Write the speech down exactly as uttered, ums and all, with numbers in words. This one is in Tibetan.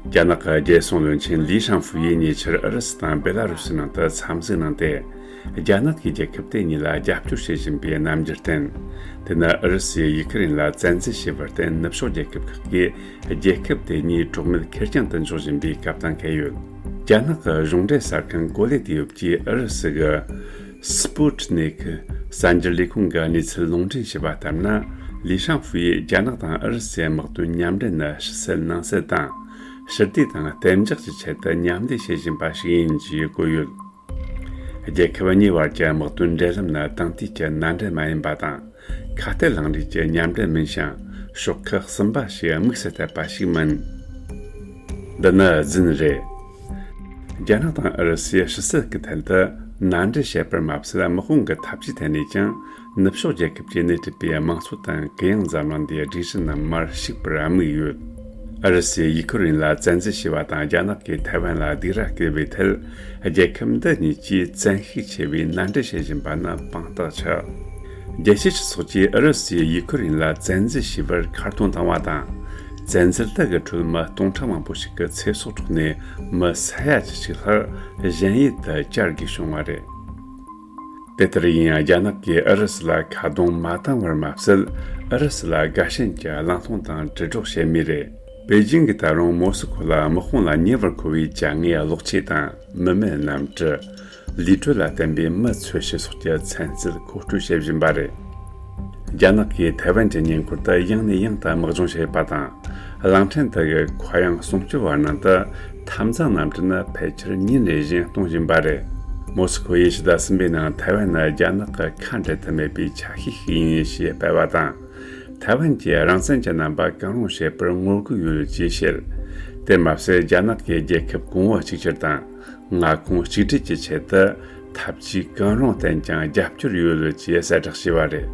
རྒྱ་ནག་གི་རྒྱལ་སྲུང་བློན་ཆེན་ལི་ཧྲང་ཧྥུའུ་ཡིས་ཉེ་ཆར་ཨུ་རུ་སུ་དང་བེ་ལ་རུ་སི་ནང་དུ་འཚམས་གཟིགས་གནང་སྟེ། རྒྱ་ནག་གིས་རྒྱལ་ཁབ་དེ་གཉིས་ལ་རྒྱབ་སྐྱོར་བྱེད་བཞིན་པའི་རྣམ་འགྱུར་བསྟན། དེ་ནི་ཨུ་རུ་སུས་ཡུ་ཁུ་རེན་ལ་བཙན་འཛུལ་བྱས་པར་བརྟེན། ནུབ་ཕྱོགས་རྒྱལ་ཁབ་ཁག་གིས་རྒྱལ་ཁབ་དེ་གཉིས་གྲོགས་མེད་ཁེར་རྐྱང་དུ་འཇོག་བཞིན་པའི་སྐབས་དང་འཁེལ་ཡོད། རྒྱ་ནག་གི་གཞུང་འབྲེལ་གསར་ཁང་གོ་ལེ་དེ་ཡོད་ཀྱིས་ཨུ་རུ་སུ་གི་སྤུ་ཊི་ནིག་གསར་འགྱུར་ལས་ཁུངས་ཀྱི་གནས་ཚུལ་ལུང་འདྲེན་བྱས་པ་ལྟར་ན། ལི་ཧྲང་ཧྥུའུ་ཡིས་རྒྱ་ནག་དང་ཨུ་རུ་སུའི་དམག་དོན་མཉམ་འབྲེལ་ནི་ཕྱི་སེལ་ནང་སེལ་དང་། ཞི་བདེ་དང་གཏན་འཇགས་ཀྱི་ཆེད་དུ་མཉམ་ལས་བྱེད་བཞིན་པ་ཞིག་ཡིན་ཞེས་བཀོད་ཡོད། རྒྱལ་ཁབ་གཉིས་བར་གྱི་དམག་དོན་འབྲེལ་ལམ་ནི་དེང་དུས་ཀྱི་མནའ་འབྲེལ་མ་ཡིན་པ་དང་། ཁ་གཏད་ལངས་རིགས་ཀྱི་མཉམ་འབྲེལ་མིན་ཞིང་། ཕྱོགས་ཁག་གསུམ་པ་ཞིག་དམིགས་སུ་གཏད་པ་ཞིག་མིན། འདི་ནི་རྫུན་རེད། རྒྱ་ནག་དང་ཨུ་རུ་སུས་ཕྱི་སྲིད་ཀྱི་ཐད་དུ་མནའ་འབྲེལ་བྱས་པར་མ་ཟད། དམག་དཔུང་གི་འཐབ་ཇུས་ཐད་ནས་ཀྱང་ནུབ་ཕྱོགས་རྒྱལ་ཁབ་ཀྱིས་སྣེ་ཁྲིད་པའི་དམངས་གཙོ་དང་གུ་ཡངས་འཛམ་གླིང་འདིའི་སྒྲིག་གཞི་རྣམས་མར་ཞུགས་པར་དམིགས་ཡོད། ཨུ་རུ་སུས་ཡུ་ཁུ་རེན་ལ་བཙན་འཛུལ་བྱས་པ་དང་། རྒྱ་ནག་གིས་ཐའེ་ཝན་ལ་སྡིགས་ར་བསྐུལ་བའི་ཐད། རྒྱལ་ཁབ་འདི་གཉིས་ཀྱིས་བཙན་ཤུགས་ཆེ་བའི་མནའ་འབྲེལ་བྱེད་བཞིན་པ་ནི་དཔང་རྟགས་ཆགས། རྒྱལ་སྤྱིའི་སྤྱི་ཚོགས་ཀྱིས་ཨུ་རུ་སུས་ཡུ་ཁུ་རེན་ལ་བཙན་འཛུལ་བྱས་པར་ཁ་རྡུང་བཏང་བ་དང་། བཙན་འཛུལ་དག་གི་ཁྲོད་མི་སྟོང་ཕྲག་མང་པོ་ཞིག་གི་ཚེ་སྲོག་འཕྲོག་ནས། མི་ས་ཡ་བཅུ་གཅིག་ལྷག་གཞན་ཡུལ་དུ་གྱར་དགོས་བྱུང་བ་རེད། དེ་ལྟར་ཡིན་ཡང་། རྒྱ་ནག་གིས་ཨུ་རུ་སུ་ལ་ཁ་རྡུང་མ་བཏང་བར་མ་ཟད། ཨུ་རུ་སུ་ལ་དགའ་ཞེན་གྱི་གླེང་སློང་དང་དྲིལ་སྒྲོག་བྱེད་མུས་རེད། པེ་ཅིང་གིས་ད་རུང་མོ་སི་ཁོ་ལ་དམག་དཔུང་ལ་ཉེ་བར་མཁོ་བའི་བྱ་དངོས་གློག་ཆས་དང་། མི་མེད་གནམ་གྲུ། ལུས་དྲོད་ལ་བརྟེན་པའི་མི་འཚོལ་བྱེད་སོགས་ཀྱི་ཚན་རྩལ་མཁོ་སྤྲོད་བྱེད་བཞིན་པ་རེད། རྒྱ་ནག་གིས་ཐའེ་ཝན་གྱི་ཉེ་འཁོར་དུ་ཡང་ནས་ཡང་དུ་དམག་སྦྱོང་བྱེད་པ་དང་། གླིང་ཕྲན་དུ་གི་མཁའ་དབྱིངས་སྲུང་སྐྱོབ་བར་སྣང་དུ་འཐབ་འཛིང་གནམ་གྲུ་ནི་ཕལ་ཆེར་ཉིན་རེ་བཞིན་གཏོང་བཞིན་པ་རེད། མོ་སི་ཁོ་ཡིས་ཕྱི་ཟླ་གསུམ་པའི་ནང་ཐའེ་ཝན་ནི་རྒྱ་ནག་གི་ཁ་འབྲལ་ཐབས་མེད་པའི་ཆ་ཤས་ཤིག་ཡིན་ཞེས་སྤེལ་བ་དང་། ཐའེ་ཝན་གྱིས་རང་བཙན་གྱི་རྣམ་པ་གང་རུང་བྱེད་པར་ངོ་རྒོལ་ཡོད་ཅེས་བཤད། དེར་མ་ཟད། རྒྱ་ནག་གིས་རྒྱལ་ཁབ་གོང་བུ་གཅིག་གྱུར་དང་། མངའ་ཁོངས་གཅིག་སྒྲིལ་གྱི་ཆེད་དུ་འཐབ་ཇུས་གང་རུང་བསྟེན་ཀྱང་རྒྱབ་སྐྱོར་ཡོད་ཅེས་གསལ་བསྒྲགས་བྱས་པ་རེད།